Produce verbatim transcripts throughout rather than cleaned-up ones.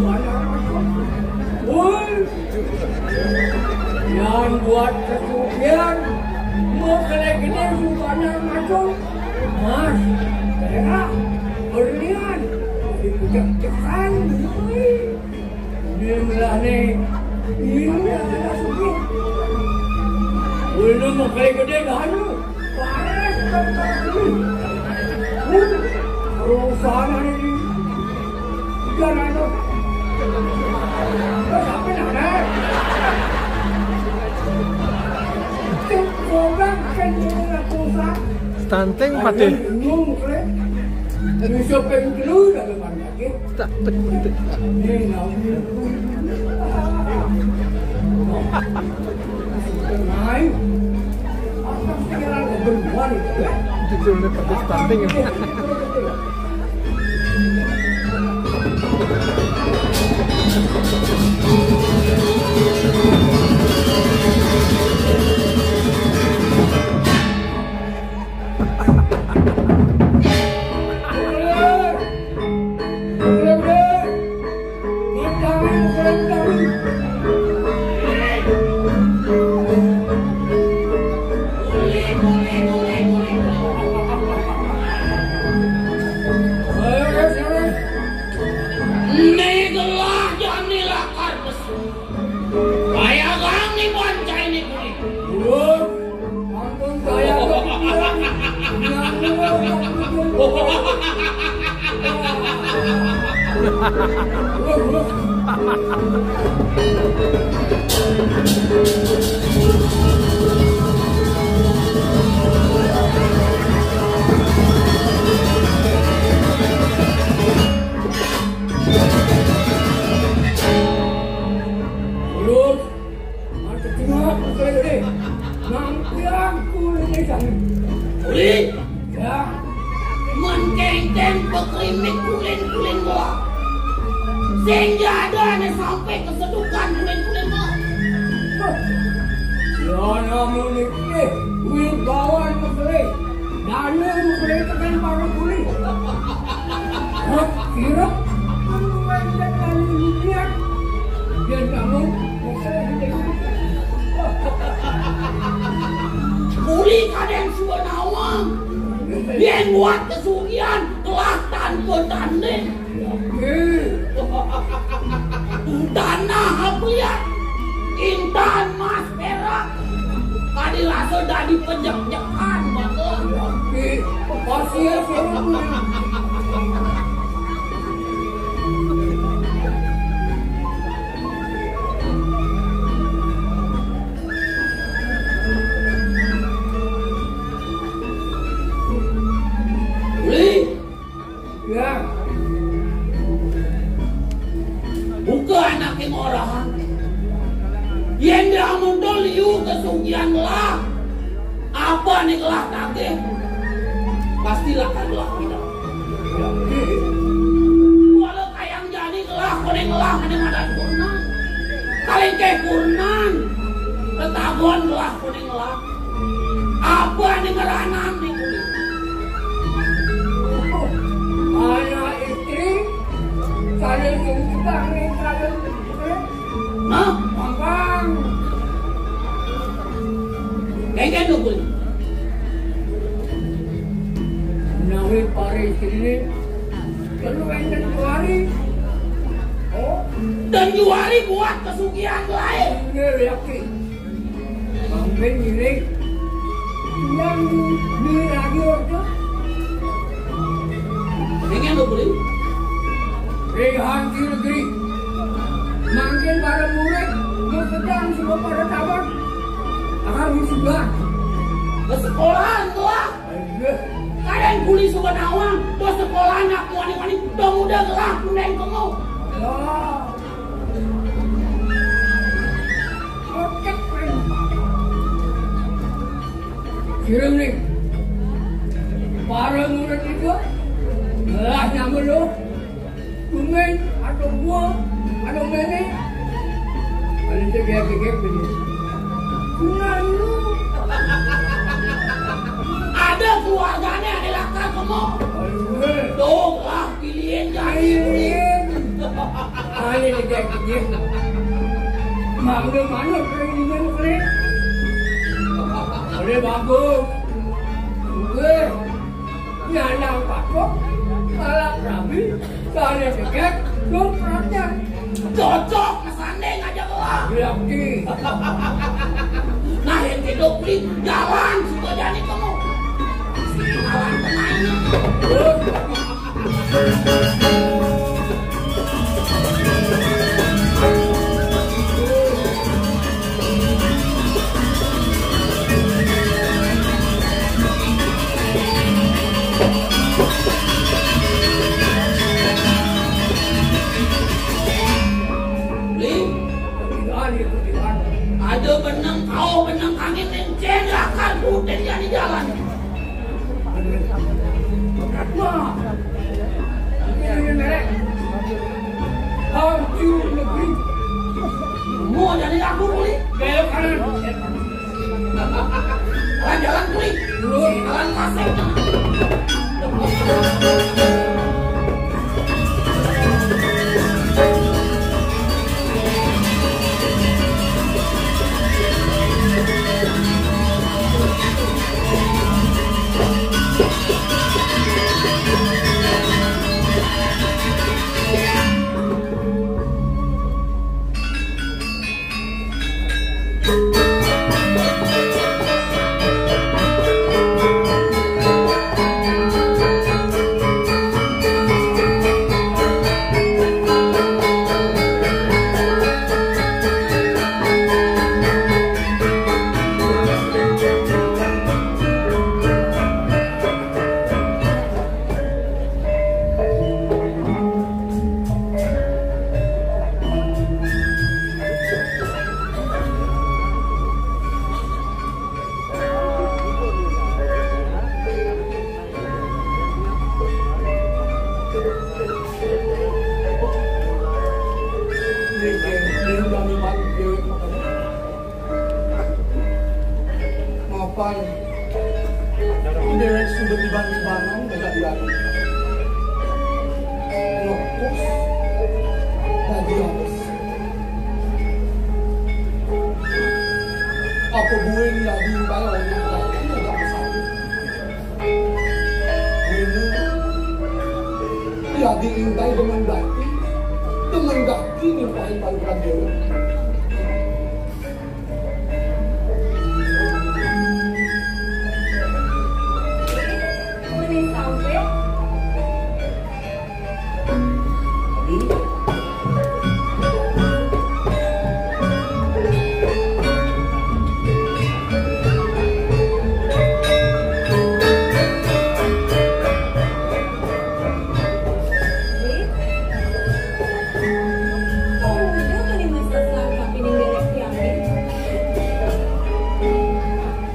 Banjar Macung. Woi, yang buat kesucian, mau kena gede su Banjar Macung. Mas, perak, berlian, dipujak-pujakan. Woi, ini belah nih. Ini ada suci. Woi, lu mau kena gede dah lu. Perusahaan ini. Jangan ada. Terus apa namanya? Orang kan punya perusahaan. Stunting patih. Bingung, kle. Bisa pengen dulu dari mana lagi? Stunting patih. Ini namanya. Judulnya Pedih Stunting. Ini gelah jani lakar pesu. Kaya gang ni bancai ni kulit. Ampun, kaya gang ni. Terus, ada tengok saya ni. Nampian kulit ni kami. Kulit? Ya. Mengkengkeng pekrimik kulin-kulin gua. Sehingga ada ni sampai kesedukan kulin-kulin gua. Ya, namun ni, eh, kulit bawang pekrimik. Dana mengkritik kan baru pulih. Kira perlu rendet lalu dunia. Dia kamu. Kuli kadang suka nawang. Dia buat kesugihan telah tanpa tanding. Tanah apian, intan mas perak, tadi rasa dadi pejek-jekan, maka. Tapi, pasir, Uli, Ya. Buka anak yang orang. Yen dia muntul liu kesugihan lah. Apa nih lah kagak? Pastilah kagak kita. Walau kayang jani lah, kuning lah, ada madan kurnan. Kalengkeh kurnan. Tetagon lah, kuning lah. Apa nih ngeranan nih kulit? Anak istri, saya yang kita nih, saya yang istri. Nah, mampang. Kengken lu kulit. Nawi pare istri ini, perlu enten dua hari. Oh. Dan dua hari buat kesugihan lain. Ini yakin. Mangkin ngiring. Yang di radio itu. Ini yang beli. Rehan di negeri. Mangkin para murid, mau sedang semua pada tamat. Akan wisuda. Ke sekolahan telah. Aduh. Kadang kuli suka nawang, bos sekolahan aku wani-wani, dong udah gelah, kunden kamu. Wah. Kirim nih. Para murid itu lah nyambut lu. Kumen atau gua atau mene. Kalau itu dia pikir begini. Kenal lu. Ada keluarganya ada lakar kamu. Aduh. Tuh lah pilihin jadi. Pilihin. Ané dégék-dégék. Mangga manut ring dija, Bli. Bli bagus. Nggih. Nyandang patok, kalap rabi, sané dégék, tur perhatian. Cocok, masanding aja lah. Lagi. Nah, yang hidup di jalan, suka jadi kamu. Jalan tengah ini. Bli, ada benang, kau benang kami ning jendakan putih yang di jalan. Wah. Ini merek. Hancur negeri. Mau jadi aku, Bli. Belok kanan. Jalan-jalan, Bli. Jalan pasir. Mapan. Ini rek sudah tiban-tibanan, tidak diadu. Lekus. Tadi habis. Apa gue ini adu, kalau ini tidak bisa. Ini, ya, diintai dengan dati, dengan dati nimpain palukan dewa. Meni sampai.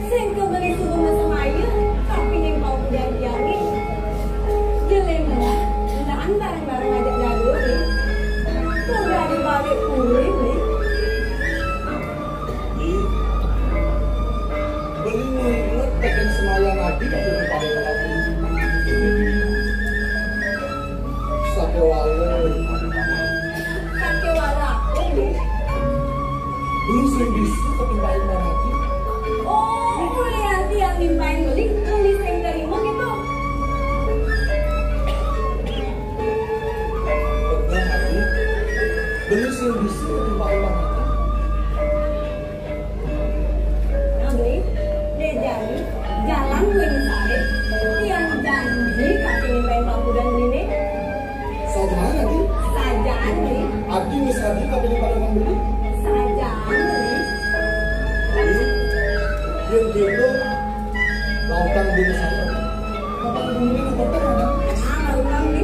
Sing kebeli subuh mesem ayu, tapi ning paukudan tiangé. Jelé melah, endakan bareng-bareng ajak gaduh, nih. Kok udah ada balik kulit, nih? Ih, beli inget tekan semaya lagi, pada lagi. Sakewala. Sakewala aku, nih. Dulu sering bisa ketimpain marati. Oh, kuliah tiang nimpain beli, beli sering terima gitu. Bener, Adi. Beli sering bisa ketimpain marati. Nah, beli, dia jadi jalan gue misalnya, tiang janji kaki nimpain bangku dan beli nih. Sajaan, Adi. Sajaan, Adi. Adi wis adi, tapi di pada membeli. Sajaan, Adi. Adi, yang gitu, lautang di sana. Apa kebunnya di kota, Adi? Ah, lautang, Adi.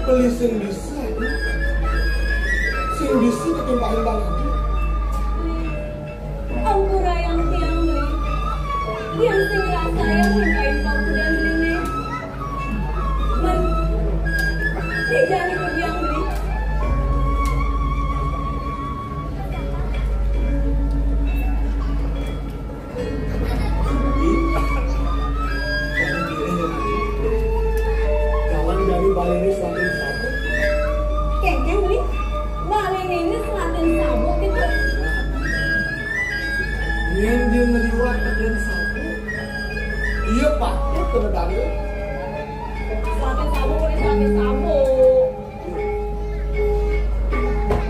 Beli sing bisa, sing bisa ketimbang Bang Haji. Ampura yang tiang beli, yang sing rasa yang sing kain pau kudan beli nih. Man, ini jangan ikut yang beli. Jalan dari balai ini selatin sabu. Kengkeng nih, balai ini selatin sabu gitu. Yang dia ngeliwat bagian sabu. Iya, Pak, itu kena dalil. Selatin sabu, boleh selatin sabu.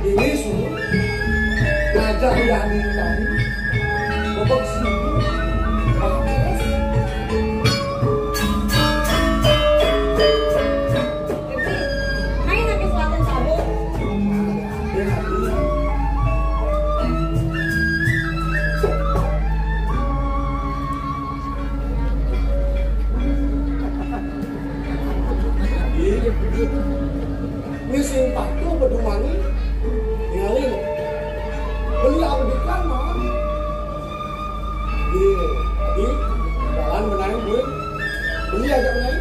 Ini suruh ngajak ya di tadi. Bobok sini. Pak Kres. Main lagi selatan sabuk. Dia hati. Ini sing patuh bedumani. Ngalin. Beli abdi kan mah. Di, di jalan benain duit. Beli aja benain.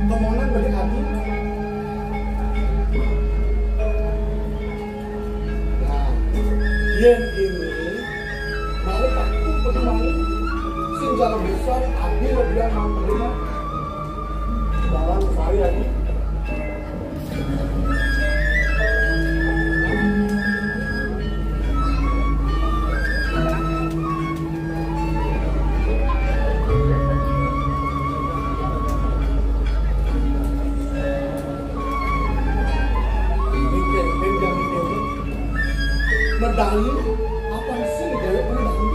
Kemonan beli abdi. Nah, yen ini balik aku kudu main. Sing jalan besar, adil dia mampu. Jalan saya ini. Mikir, mikir, mikir. Medali, apa sih, Dewi, medali?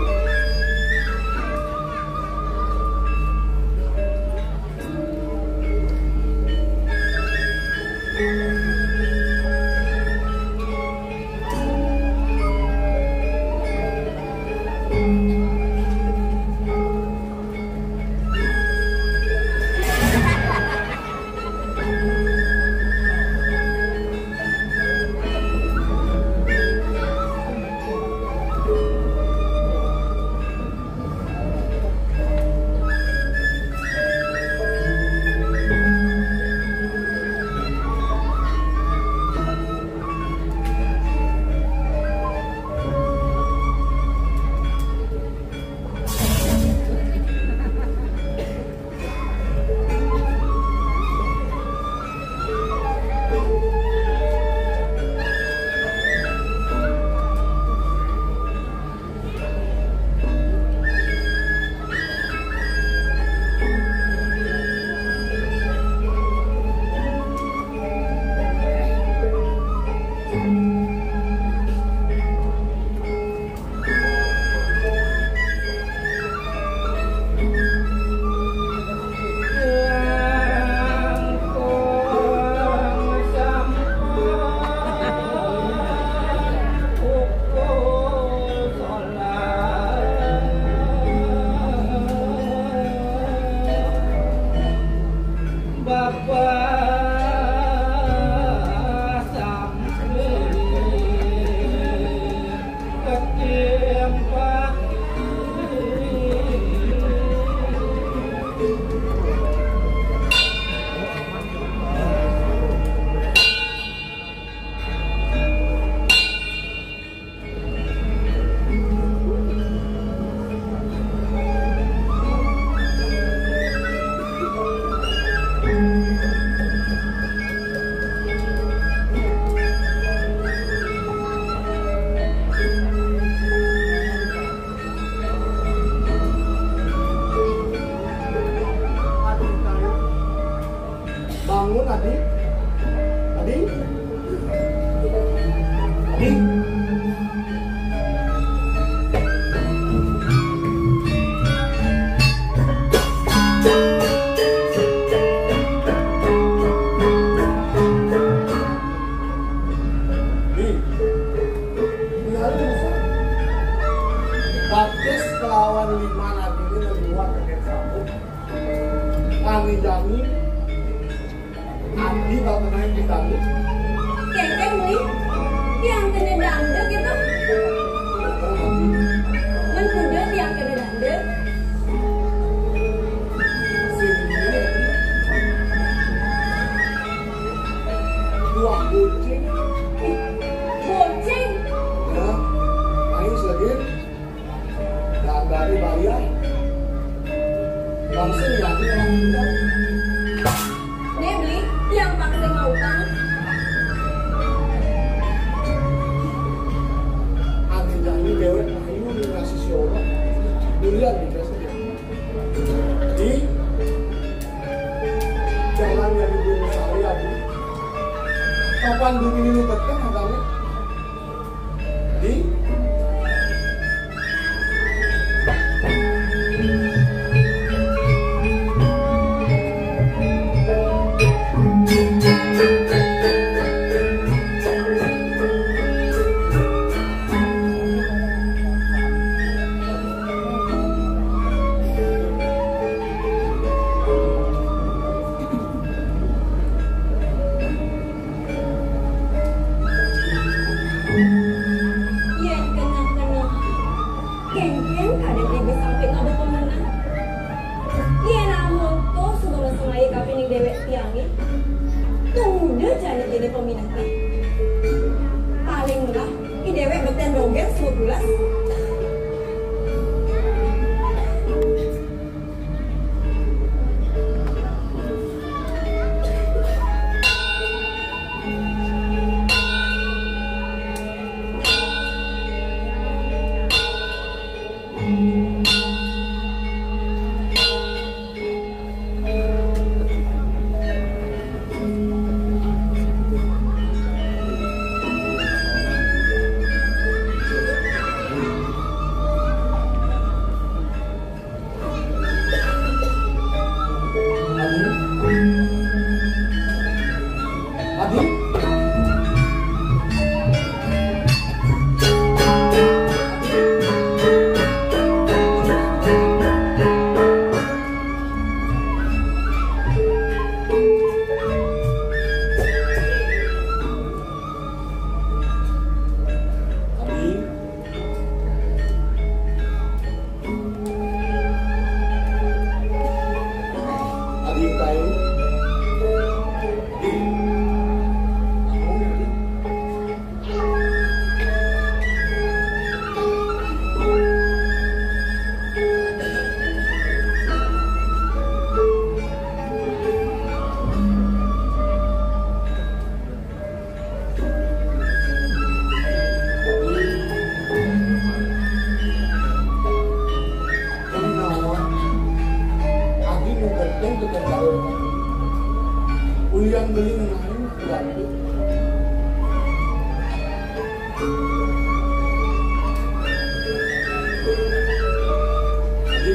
Mana dulu yang buat kaget kamu? Kami jani, Andi tak pernah ditanggung. Kéngkén, Beli. Tiang kéné dangdut gitu. Mén kuda tiang kéné dangdut. Sing ini buah kucing. Ih, kucing. Ya, ayo sedih. Dan dari bayar. Langsung ya, aku orang muda. Né, Beli, tiang paksa mau utang. Andi jani déwék ayu ngasih si orang. Durian di desa dia. Di jalan yang di Gunung Sari, Adi. Kapan bumi ini betah, Adi? Di Yén keneh-keneh, kéngkén kadén ibi sampé ngaba pemenang. Yén amun to suba masemaya kapining déwék tiangé, to nguda jani jani peminah tiang. Paling melah, i déwék betén dogén suba pules. Adi mau ganteng ke kendaraan. Ulian beli nang lain, ganteng. Adi,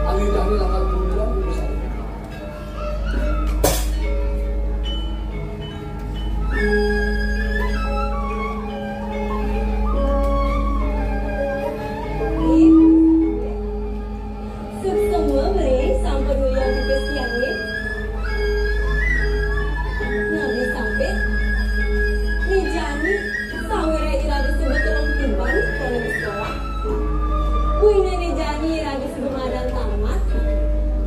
alih-alih lakar ulian, bisa. Suksma, Beli, sampun nguyang pipis tiangé. Nabi sampit, Ni Jani, sawiré iraga suba telung tiban, koné sekolah. Buina Ni Jani iraga suba madan tamat,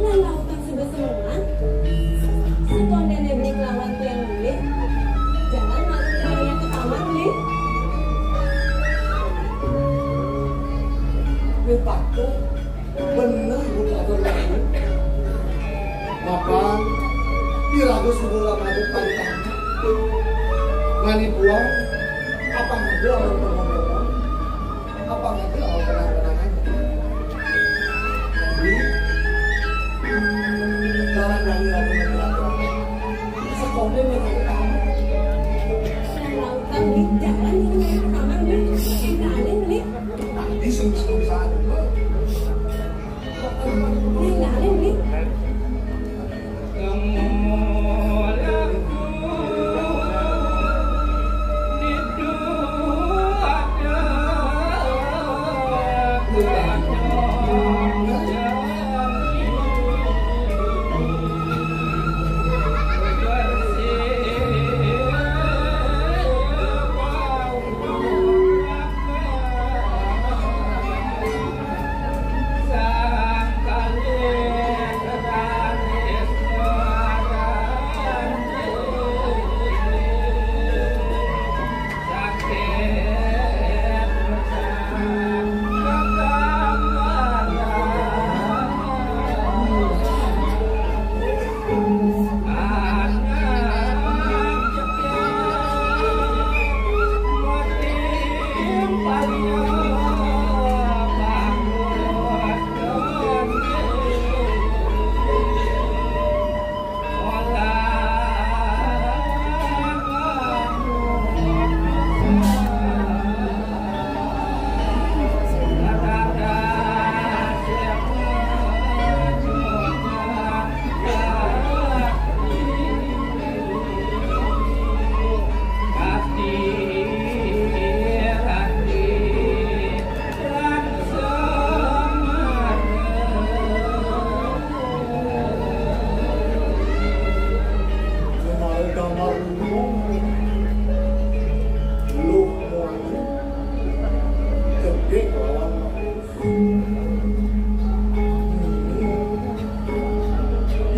lan lautang suba semengan. Satondéné Beli kelawan tiang mulih, jalan malu tiangé ka taman, Beli. Wih, patut. Beneh, Bu Batur, Batur. Mapan, iraga suba madan tamat. Mani buang, apa ngada amun pengomong-omong? Apa ngada amun kenang-kenangan? Jadi, jalan dari raga menjelaskan. Sekolah yang ada tamat. Yang lautan di jalan itu yang pertama, Beli. Yang lain, Beli. Tadi sing bisa ada. Yang lain, Beli.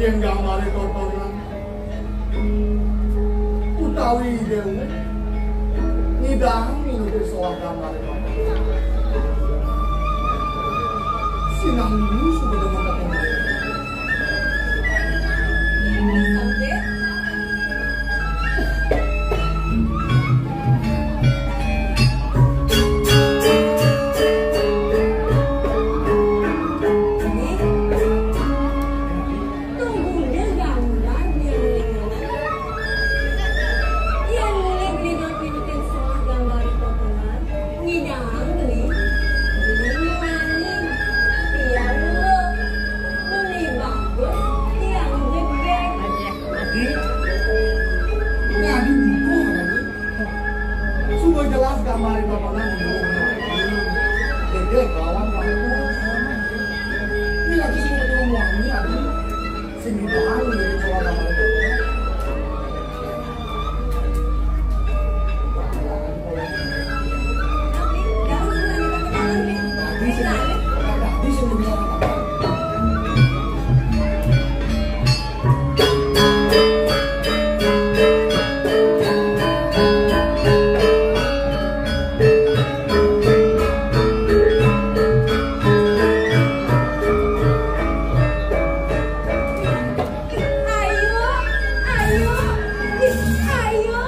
Gambaré totonan utawi déwék ngidang minuté solah gambaré totonan. Sinambi suba demen. Sampai Tunggunya gambar biar ngenang. Yén mulih beli dot minutin solah gambar potongan, ngidang beli, beli nyuanin, tiang luruk, beli bagus, tiang jegég. Adi, adi butuh adi. Suba jelas gambar potongan. Jegég lawan bagus. Ini lagi sing ngomong ini adi. Sing ditahan dari suara gambar itu. Tadi sing, tadi sing dibilang apa? Ayo, ayo, ih, ayo,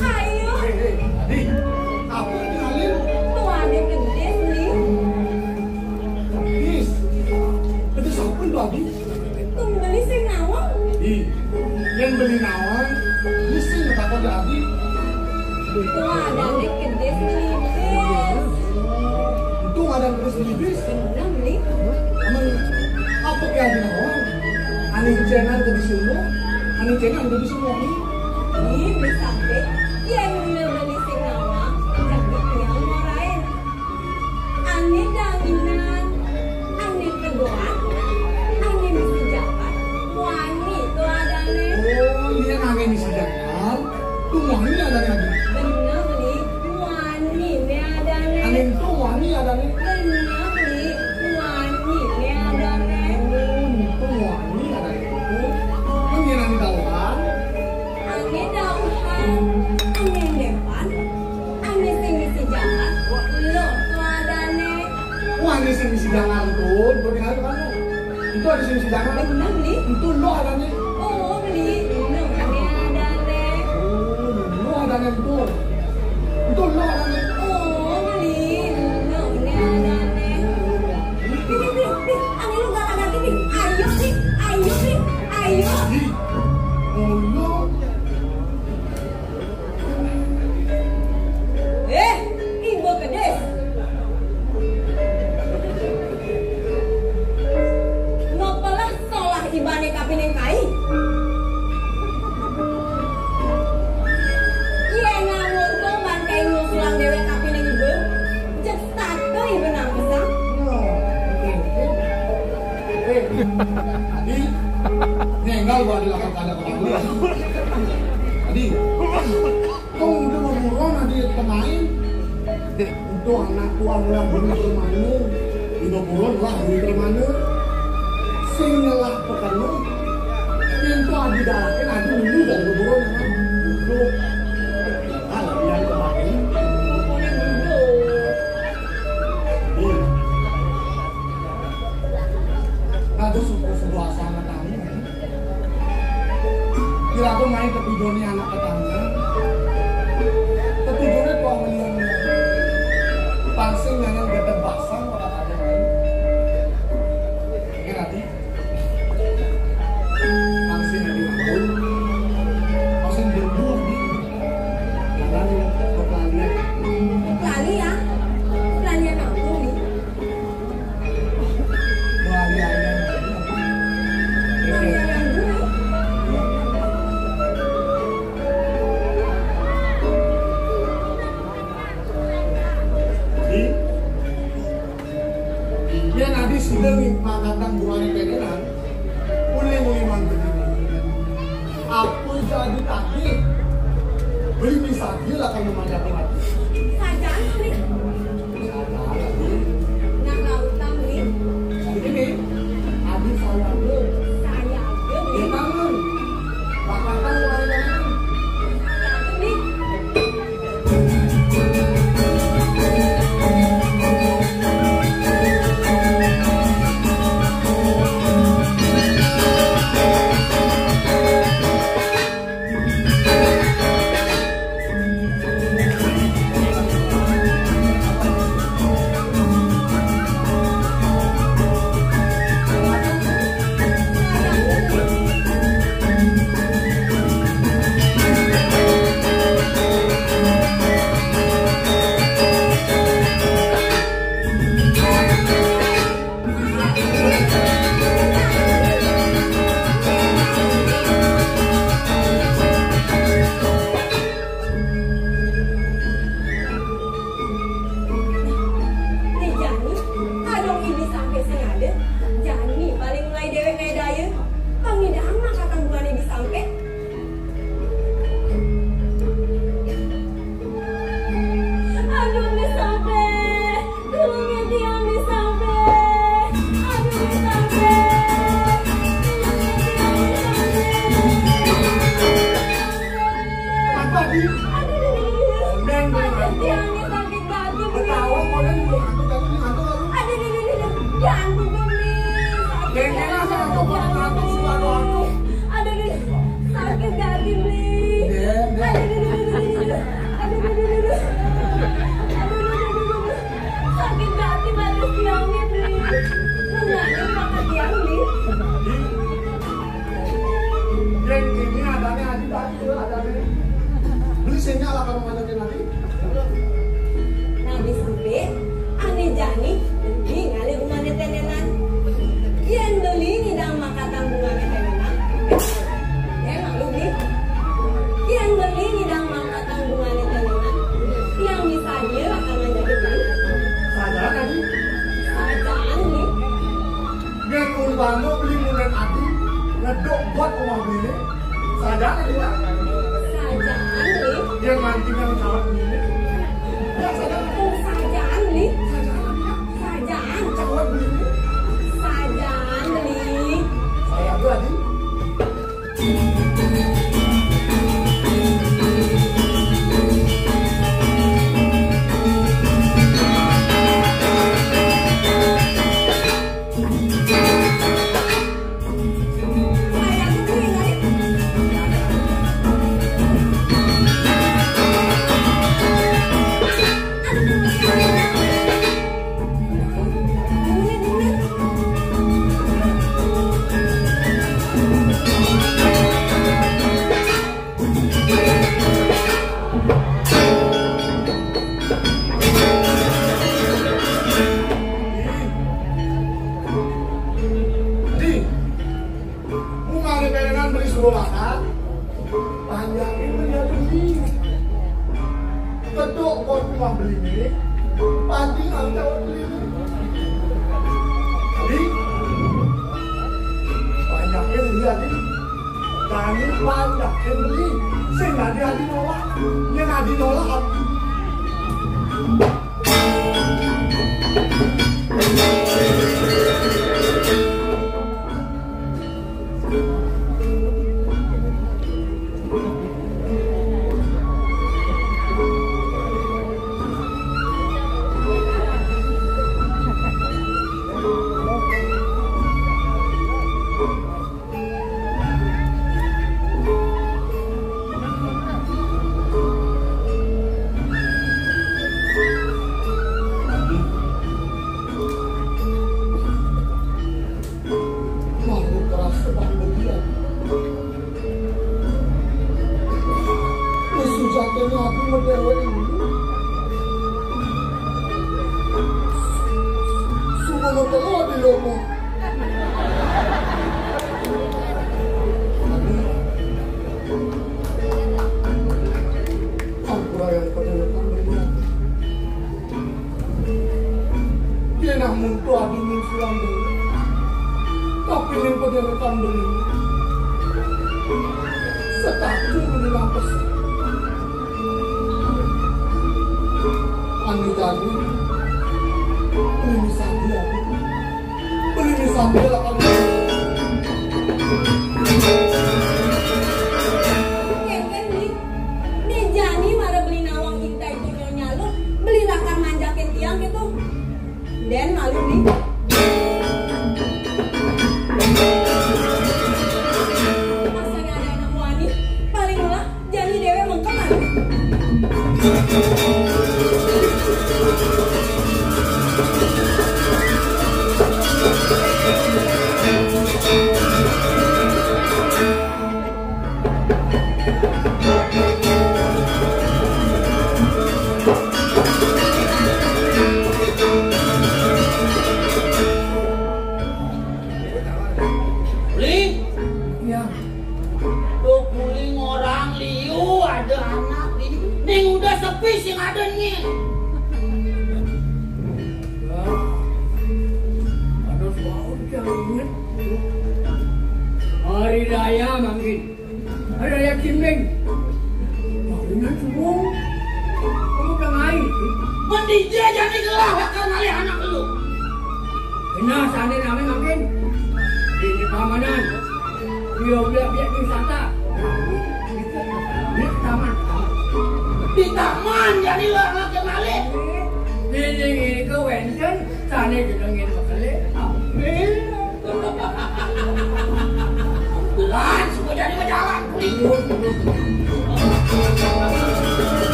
ayo. Hei, hei, Adi, apa yang dihalin? Tuh ada kedis nih. Kedis? Kedis apa itu, Adi? Tuh beli sing nawang. Ih, yang beli nawang, ini sing takut ya, Adi. Tuh ada kedis nih, bis. Untung ada kedis nih, bis. Bener nih. Emang apa kayak aja nawang? Ané cénan kedis ulu, ané cénan kedis ulu. Ih, bisa deh. Yén bener-bener sing nawang, jadi tiang ngorain. Ané danginan, ané tegoan, ané misi jalan, wani tuh adané. Oh, iya, ané misi jalan. Tuh, wani adané, Adi. Bener, Li. Wani né adané. Ané tuh wani adané. Bener, Li. Wani né adané. Oh, tuh wani adané. Mendingan dauhan. Ané dauhan, ané depan, ané sing misi jalan, lo tuh adané. Wani sing misi jalan tuh, gua tinggal depan lo. Itu ada sing misi jalan. Bener, Li. Itu lo adané. Oh, Li, lo né adané. Oh, lo adané tuh. Itu lo adané. Oh, Li, lo né adané. Nih, nih, nih, nih, ané lu gak ada gini. Ayo, nih, ayo, nih, ayo. Ih, oh, lo. Eh, ibu kedis. Nopo lah solah ibané kapining kai. Yén ngamuk tuh ban kai ngusulang déwék kapining ibu. Cek satu ibu nang pisang. Eh, Adi, nenggal gua di lakar kada kepala. Adi. Kong udah mau buron adi pemain. Untuk anak tua ulang duit permane. Di buron lah duit permane. Sing ngelah pekenuh. Pintu adi dalakin adi dulu dari buron ya kan. Untuk hal yang kemarin. Iya. Nah, terus sebuah sama tamu. Kira aku main kepidoné anak tetangga. Kepidoné tuh melihat. Pangsing nyanyian gede basang kok katanya main. Oke, Rati. Pangsing lagi main. Pangsing berdua nih. Jalan ke pelarian. Pelarian? Pelarian apa nih? Yén adi sida ngimpak kadang buané kénénan, ulih-ulih mangkene. Apa jadi tadi? Beli bisa dia lah kalau mau jadi mati. Sajaan, Bli. Sajaan, Bli. Nah, lautan, Bli. Jadi gini, adi saya, Bli. Saya, Bli. Bisampé sing ada, jani paling mulai déwék ngaé daya. Pang nyidang mah katanggungané bisampé. Aduh, bisampé. Tulung ya tiang, bisampé. Aduh, bisampé. Tulung ya tiang, bisampé. Apa, Di? Aduh, aduh, aduh, aduh. Aduh, tiang, sakit. Betawa, konen juga ngantuk, tapi ini ngantuk lalu. Aduh, aduh, aduh, aduh. Ya ampun, Beli. Sakit. Dengkena saya ngantuk, konen ngantuk, suka ada ngantuk. Aduh, aduh, aduh. Sakit gati, Beli. Den, den. Aduh, aduh, aduh, aduh, aduh. Aduh, aduh, aduh, aduh. Aduh, aduh, aduh, aduh, aduh. Sakit gati, batis tiangnya, Beli. Nengangin mata tiang, Beli. Di, den, ini adanya Adi, Adi, adanya. Beli sini ala kamu ngajakin Adi. Nah, bisampé, ané jani, ngalih bungané ténénan. Yén Beli nyidang makatang bungané ténénan, yén malu, Beli. Yén Beli nyidang makatang bungané ténénan, tiang misadia akan ngajakin Beli. Sajaan, Adi. Sajaan, Beli. Yén umpama Beli ngundang Adi, ngedok buat rumah Beli. Sajaan, Adi, ya? Sajaan, Li. Dia mantingan kawan ini. Ya, sajaan. Oh, sajaan, Li. Sajaan, Adi, ya? Sajaan. Kawan ini. Sajaan, Li. Saya tuh, Adi. Di, bungané ténénan Beli suruh makan, panjangin Beli atuh, Di. Kedok buat rumah Beli ini, panjang angka Beli. Di, panjangin Beli, Adi. Kami panjangin Beli. Sing Adi, Adi nolak. Yén Adi nolak, Adi. Makhluk keras sebab belian. Musuh jatuhnya aku mendewek ini. Sungguh mengkelo di lomo. Ampura yang pada datang berbuat. Yén amun tuah dingin silang dulu. Tapi ning penyerekan beli. Setaku beli lapes. Anu jadi. Beli misadi aku. Beli misadi lah kamu. Kénkén, Beli. Né jani mara Beli nawang intai punyo nyaluk, Beli lakar manjakin tiang gitu. Dén malu, Beli. Maksudnya ada anak wani, paling lah jani déwék mengkemana? Raya mangkin. Raya Cimbing. Mangkin subuh. Kamu udah main. Mending dia jadi gelah bakal ngalih anak lu. Kena sana name mangkin. Di pamanan. Dia biar biar wisata. Ini taman. Di taman jadi lah anak yang ngalih. Ini ini ke wenten. Sana jenengin bakal. Amin. Bulan, semua jadi berjalan.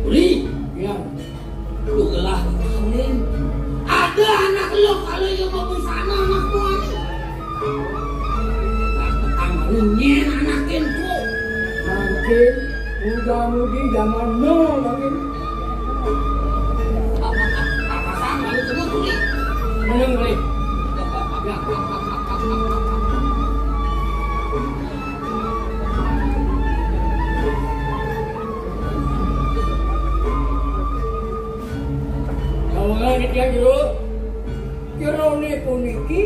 Uli, ya. Lu gelah kawin. Ada anak lu kalau yang mau busana anak gua nih. Anak lu nyen anak itu. Mangkin udah mudi zaman no mangkin. Apa sama lu tuh tuh nih? Menang nih. Ya. Kawula nitya jero, jerone puniki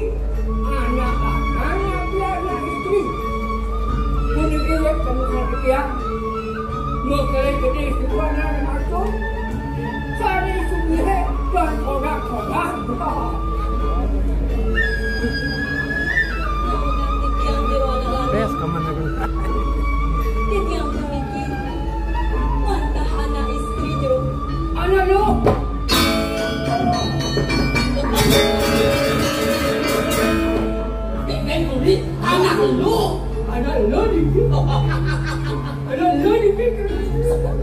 anak lanang nabi anak istri. Puniki wit temukan titiang. Mengkele gedhe suwana matur. Sari sugihe dan kodak-kodak. Bes, kaman aku. Titiang puniki wantah anak istri, Jero. Anak lu. Anak lu. Anak lu di. Anak lu di. Anak lu di.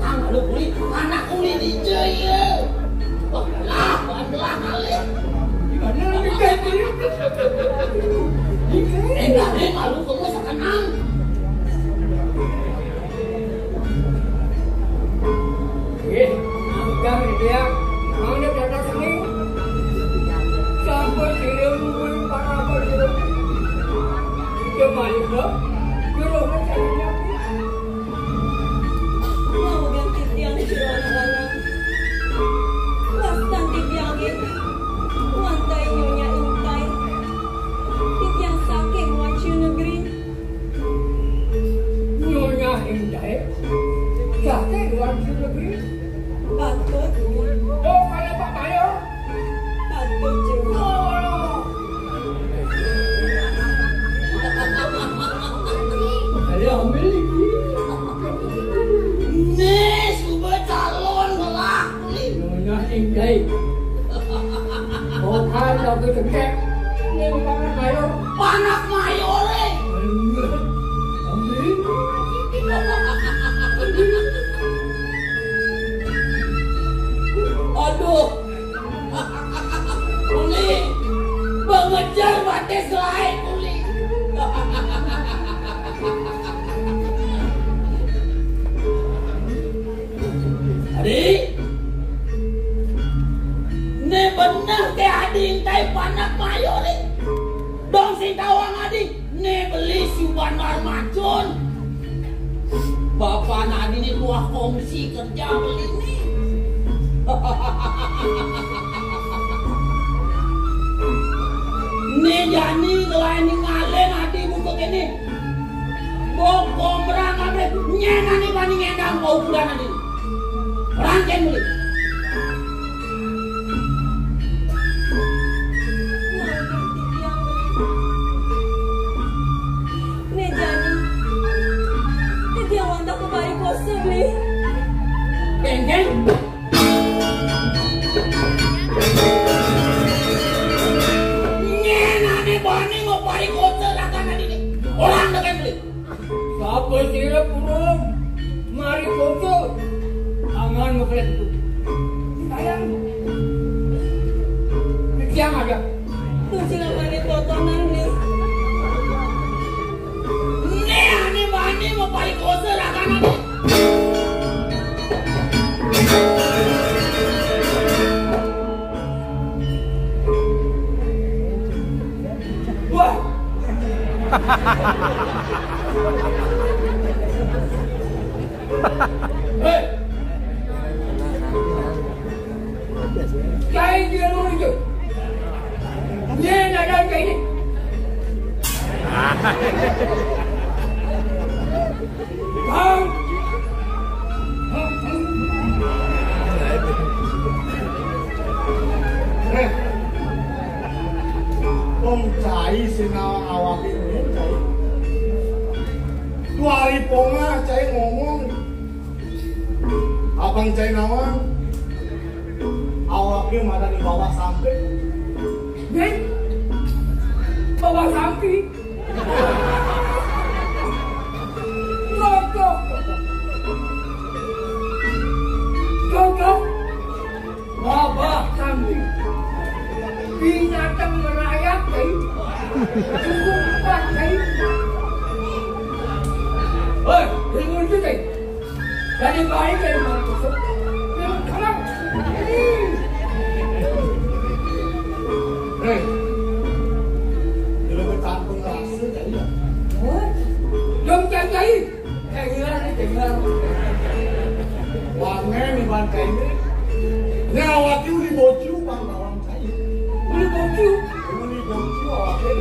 Anak lu di. Anak lu di. Lah, belah kali. Enggak, enggak, lu kamu sekenang. Nggih, angkar dia. Mangga dados seni. Sampun kirim kuwi para apa kirim. Itu mayu, Bro. Guru, saya Lawegang titiang jero anak lanang. Wastan titiangé, wantah Nyonya Intai. Titiang saking Wanci Negeri. Nyonya Intai? Saking Wanci Negeri? Patut. Oh, kaya Pak Mayor? Patut, Jero. Ayo, ambil iki. Nih, suba calon belah. Nyonya Inggih. Bukan aku cekek. Ini panak mayor. Panak mayor, eh. Ambil. Aduh. Uli, mengejar batis lain, Uli. Adi, ne bener ke Adi Intai panak mayor, Ri. Dong sing tawang Adi. Né beli suban marmacun. Bapak Nadi né buah kongsi kerja beli né. Né jani gelai ningalin Adi buka kéné. Bok gombrang kabéh nyén ané bani ngendang paukuran Adi. Rangkén beli. Né jani, titiang wantah paparikosa, Bli. Kéngkén. Nyén ané bani mau parikosa rakan Adi né. Orang dékén, Bli. Sapa sira purun mari foto? Angan ngeplek itu. Sayang. Siang aja. Tuh sing amane fotonan nih. Né ané bani mau parikosa rakan nih. Wah, Hei. Cai dia lu itu. Dia nak dah cai ni. Bang. Eh. Wong cai sing awake ini cai. Dua hari ponga cai ngomong. Abang cai nawang. Awake madan di bawah sampe. Nih. Bawah sampe. Cocok. Cocok. Babah kambing. Binatang merayap, kai. Cukup empat, kai. Hei, dengar tu, kai. Dari baik, kai. Memang kalah. Hei. Kalau bertampung rasa, kai. Hah? Dong, kai, kai. Dengar, dengar. Wangen iban kaine. Nya awake uli bocu bang bawang kaine. Uli bocu. Uli bocu awake.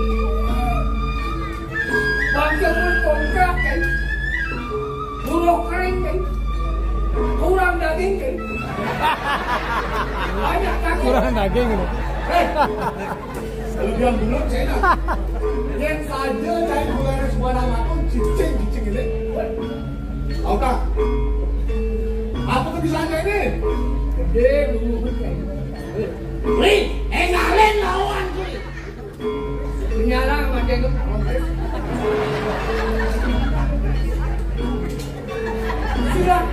Bangke uli kontrak kaine. Buruh kering kaine. Kurang daging kaine. Banyak daging. Kurang daging ini. Eh. Kelebihan bulut cai nah. Yen saja cai gulai sebarang makan, cicing, cicing ini. Tahu tak? Apa tuh bisa cai ini? Gede, dulu. Ri, engalin lawan, Ri. Menyala sama dia tuh. Sudah.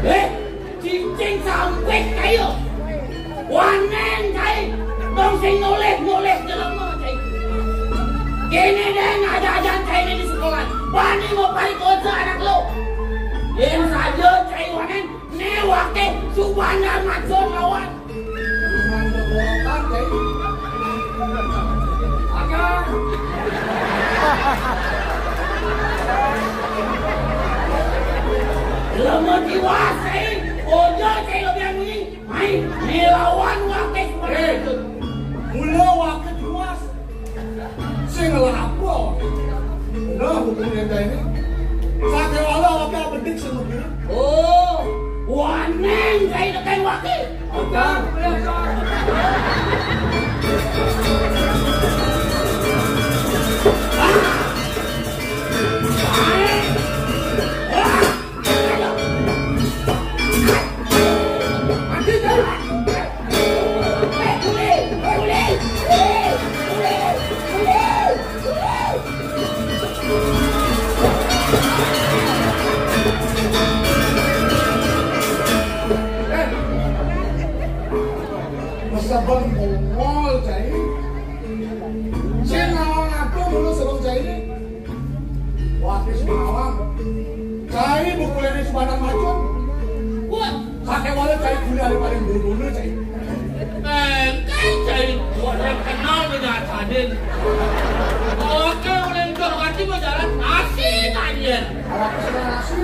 Eh, cicing sampit kayu. Wanen cai. Dong sing noleh-noleh jelema cai. Kene deh ngajajan cai di sekolah. Bani mau parikosa anak lo. Yen saja cai wanen, ne wake Subandar Majon lawan. Cuman berbohongan cai. Agar. Jelema tiwas cai. Ojo cai lebih anu ni. Mai, ngelawan wakil. Eh, mula wakil tiwas. Sing ngelah apa? Nah, hukum ente ini. Sakewala wakil bedik sing begini. Oh, waneng kai tekan wakil. Oke. Ah! Ah! Masa bang bongol, cai. Sing nawang aku dulu sebelum cai. Wah, wis mawon. Cai buku lene Subandar Majon. Wah, sakewala cai gula paling dulu cai. Eh, kan cai orang kenal dengan Sadin. Oke, udah itu hati mau jalan nasi aja. Awak sudah nasi.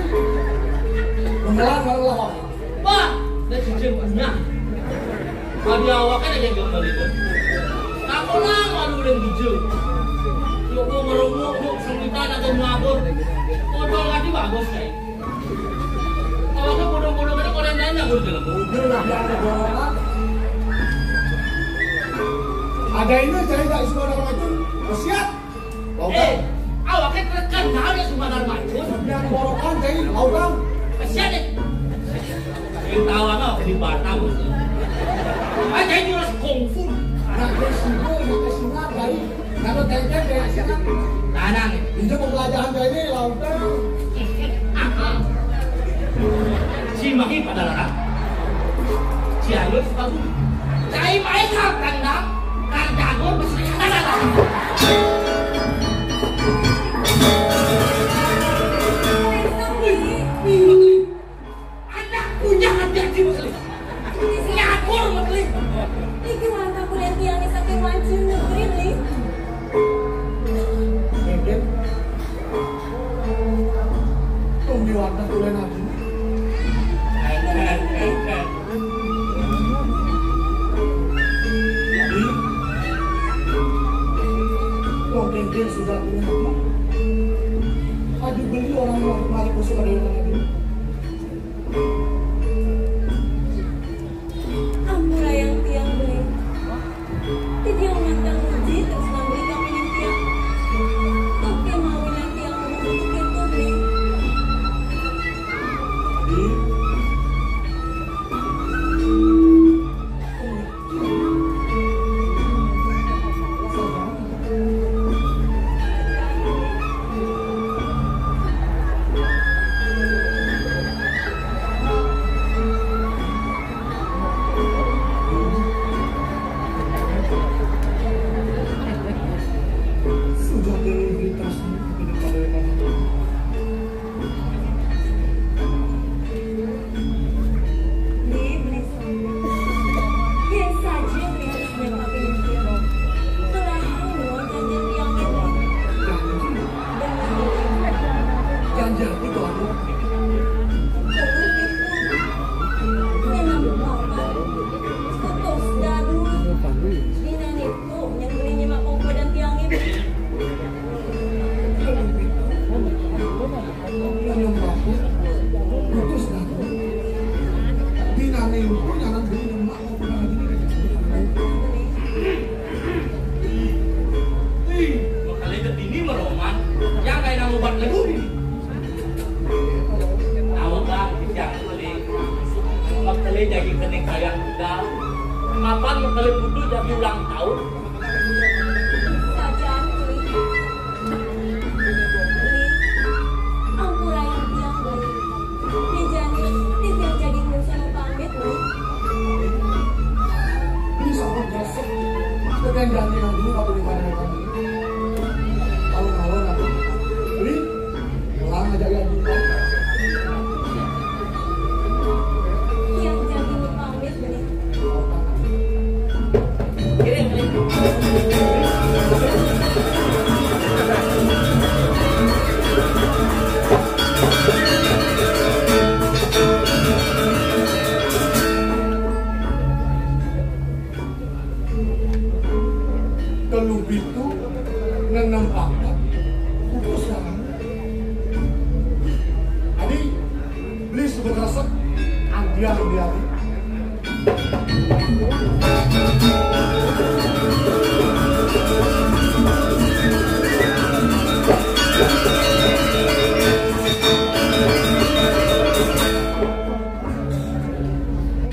Beneran baru lah. Wah, nek jijik banyak. Adi awake nek jengkel balik. Aku lah malu udah jijik. Yuk, mau ngerungok, yuk, semitan atau ngabur. Kodol tadi bagus, kayak. Kalau bodong-bodong itu orang nanya, gue bilang, "Udah lah, jangan bohong." Ada ini saya tak suka orang itu. Siap. Eh, awaknya tekan kali ya, Sumandar Macun. Yang borokan, jadi, mau tahu? Kasihan deh. Yang tawa nggak di Batam. Ah, jadi jurus kungfu. Nah, dia sibuk, dia kesunat, jadi, kalau tengkek, dia siap. Tanang. Ini pembelajaran saya ini, lautnya. Si Maki pada larang. Si Alun Sukabumi. Cai main hal tendang, kardagon mesti kata larang. Anak punya hati-hati, Mas Li. Nyakur, Mas Li. Iki warna kuliah tiang saking Wancin Negeri, Li. Mungkin. Tumbi warna kuliah lagi. Jadi, wong kengkeng sudah punya hati. Aduh, beli orang mau kemari kusuk ada yang lagi. Ampura yang tiang beli. Tiang mantang uji terus nambri kapining tiang. Kok kemawinang tiang untuk itu beli. Sudah delivery tasnya kepada mana? Beli, beli. Yen saja beli harus nyangkapi mikir. Kelahang nuwun janjin tiang ini. Janji? Bener. Janji apa itu, Anu? Betul itu. Memang bapak. Putus gaduh. Dina niku yang beli nyimak pengkodan tiang ini. Betul itu. Minum kopi, putus daku. Binane lupa nyaran beli demak mau pernah lagi nih. Ih, ih, makanya ke sini meroman, yang kayak nang obat lagu ini. Tahu kan, yang beli, makanya jadi kena kayang kita. Kapan makanya butuh jadi ulang tahun? Sajaan kuwi. Beli, ampura yang tiang beli. Dijani, titiang jadi kuwi sono pamit, Beli. Ini sama biasa. Tekan janji yang dulu waktu di mana? Alun-alun aku. Beli, pulang aja ya, Beli. Tiang jadi pamit, Beli. Telu pitu, nenem papat, putus tangan. Adi, beli sebentar sek, andian dia.